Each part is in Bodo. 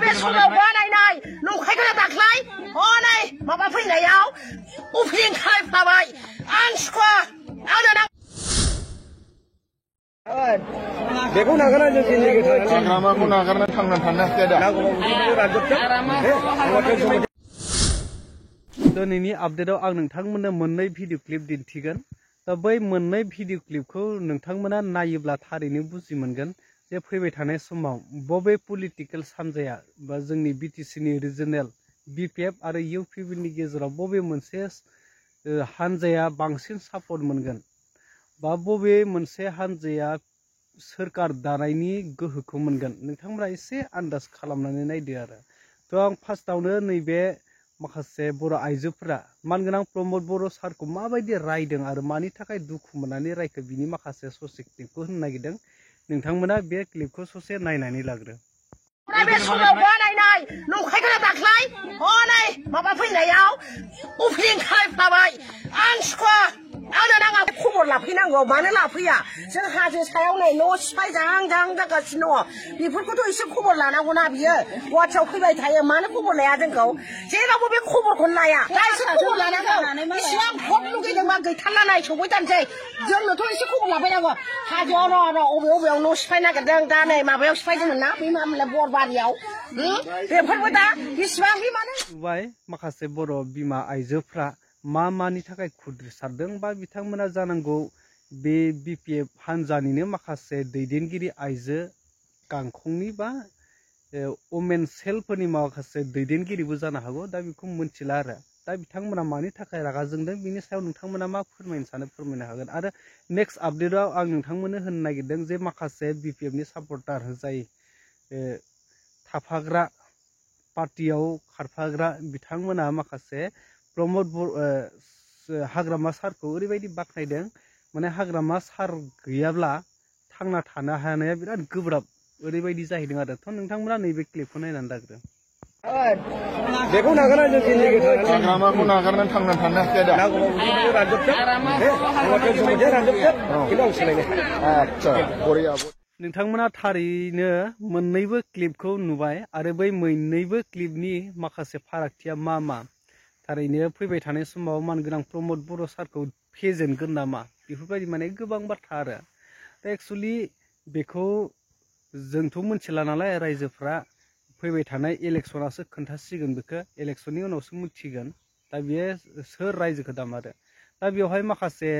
बे समाव बानायनाय नंखायखौनो दाख्लै हनै माबा फैनायाव उफ्रिं खालामफ्लाबाय आं सुखुवा आंनो नां बेखौ नागारना जों दिल्लीखौ थांनानै हाग्रामाखौ नागारना थांना थानो हाखाया दा दिनैनि आपडेटआव आं नोंथांमोननो मोननै भिडिअ क्लिप दिन्थिगोन दा बै मोननै भिडिअ क्लिपखौ नोंथांमोना नायोब्ला थारैनो बुजि मोनगोन जे फैबाय थानाय समाव बबे पलिटिकेल हानजाया बा जोंनि बिटिसिनि रिजनेल बिपिएफ आरो इउपिपिनि गेजेराव बबे मोनसे हानजाया बांसिन सापर्ट मोनगोन बा बबे मोनसे हानजाया सोरखार दानायनि गोहोखौ मोनगोन नोंथांमोना एसे आन्दाज खालामनानै नायदो आरो थ' आं फार्स्टआवनो नैबे माखासे बर' आइजोफोरा मानगोनां प्रमद बर' सारखौ माबायदि रायदों आरो मानि थाखाय दुखु मोननानै रायखो बिनि माखासे ससे क्लिपखौ होनो नागिरदों नोंथांमोना बे क्लिपखौ ससे नायनानै लाग्रो बे समाव बानायनाय नंखायखौनो दाख्लै हनै माबा फैनायाव उफ्रिं खालामफ्लाबाय आं सुखुवा आंनो नाङा खबर लाफैनांगौ मानो लाफैया जों हाजो सायाव नै न' सिफाय जाहां जाहां जागासिनो दङ बेफोरखौथ' एसे खबर लानांगौना बियो गुवाहाटियाव फैबाय थायो मानो खबर लाया जोंखौ जेरावबो बे खबरखौनो लाया दा एसे खबर लानांगौ इसिबां भट लुगैदोंबा गैथारला नाय सौफैथारनोसै जोंनोथ' एसे खबर लाफैनांगौ हाजोआव र' अबेयाव न' सिफाय नागिरदों दा नै माबायाव सिफायदोंमोन ना बे मामोनलाय बरबारियाव बेफोरबो दा बेसेबां बे माने माखासे बर' बिमा आइजोफ्रा मानि थाखाय खुद्रिसारदों बा बिथांमोना जानांगौ बे बिपिएफ हानजानिनो माखासे दैदेनगिरि आइजो गांखंनि बा वमेन सेलफोरनि माखासे दैदेनगिरिबो जानो हागौ दा बेखौ मिथिला आरो दा बिथांमोना मानि थाखाय रागा जोंदों बिनि सायाव नोंथांमोना मा फोरमायनो सानो फोरमायनो हागोन आरो नेक्स्ट आपडेटआव आं नोंथांमोननो होनो नागिरदों जे माखासे बिपिएफनि सापर्टार जाय थाफाग्रा पार्टियाव खारफाग्रा बिथांमोना माखासे प्रमद हाग्रामा सारखौ ओरैबायदि बाख्नायदों माने हाग्रामा सार गैयाब्ला थांना थानो हानाया बिराद गोब्राब ओरैबायदि जाहैदों आरो थ' नोंथांमोना नैबे क्लिपखौ नायनानै लाग्रो बेखौ नागारना जों दिल्लीखौ थांनानै हाग्रामाखौ नागारना थांना थानो हाखाया दा नोंथांमोना थारैनो मोननैबो क्लिपखौ नुबाय आरो बै मोननैबो क्लिपनि माखासे फारागथिया मा थारैनो फैबाय थानाय समाव मानगोनां प्रमद बर' सारखौ फेजेनगोन नामा बेफोरबायदि माने गोबां बाथ्रा आरो दा एक्सुवेलि बेखौ जोंथ' मिथिला नालाय रायजोफ्रा फैबाय थानाय इलेक्सनासो खोन्थासिगोन बेखौ इलेक्सननि उनावसो मिथिगोन दा बेयो सोर रायजोखौ दामारो दा बेवहाय माखासे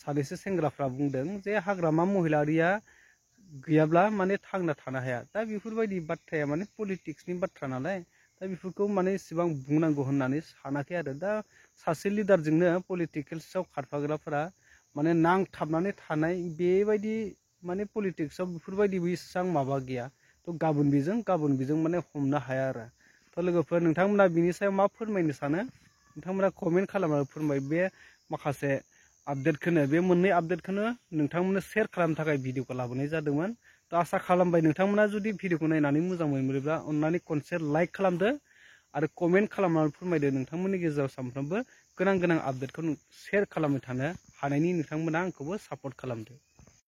सानैसो सेंग्राफ्रा बुंदों जे हाग्रामा महिलारिया गैयाब्ला माने थांना थानो हाया दा बेफोरबायदि बाथ्राया माने पलिटिक्सनि बाथ्रा नालाय दा बेफोरखौ माने इसेबां बुंनांगौ होननानै सानाखै आरो दा सासे लिडारजोंनो पलिटिकेल्सआव खारफाग्राफोरा माने नांथाबनानै थानाय बेबायदि माने पलिटिक्सआव बेफोरबायदिबो इसेबां माबा गैया थ' गाबोन बेजों माने हमनो हाया आरो थ' लोगोफोर नोंथांमोना बिनि सायाव मा फोरमायनो सानो नोंथांमोना कमेन्ट खालामनानै फोरमाय बे माखासे आपडेटखौनो बे मोननै आपडेटखौनो नोंथांमोननो शेयार खालामनो थाखाय भिडिअखौ लाबोनाय जादोंमोन थ' आसा खालामबाय नोंथांमोना जुदि भिडिअखौ नायनानै मोजां मोनोब्ला अननानै खनसे लाइक खालामदो आरो कमेन्ट खालामनानै फोरमायदो नोंथांमोननि गेजेराव सानफ्रोमबो गोनां आपडेटखौ शेयार खालामनो थानो हानायनि नोंथांमोना आंखौबो सापर्ट खालामदो।